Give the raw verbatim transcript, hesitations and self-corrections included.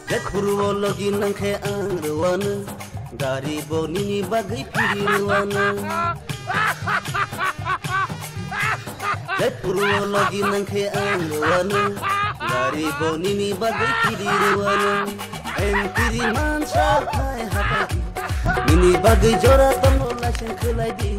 Jaipur o logi nangkhe ang rwano, gari bo nini bagwi piri rwano. Jaipur o logi nangkhe ang rwano, gari bo nini bagwi piri rwano. Ang piri mansa hai hatai, nini bagwi jora tongo laiseng khwlai di.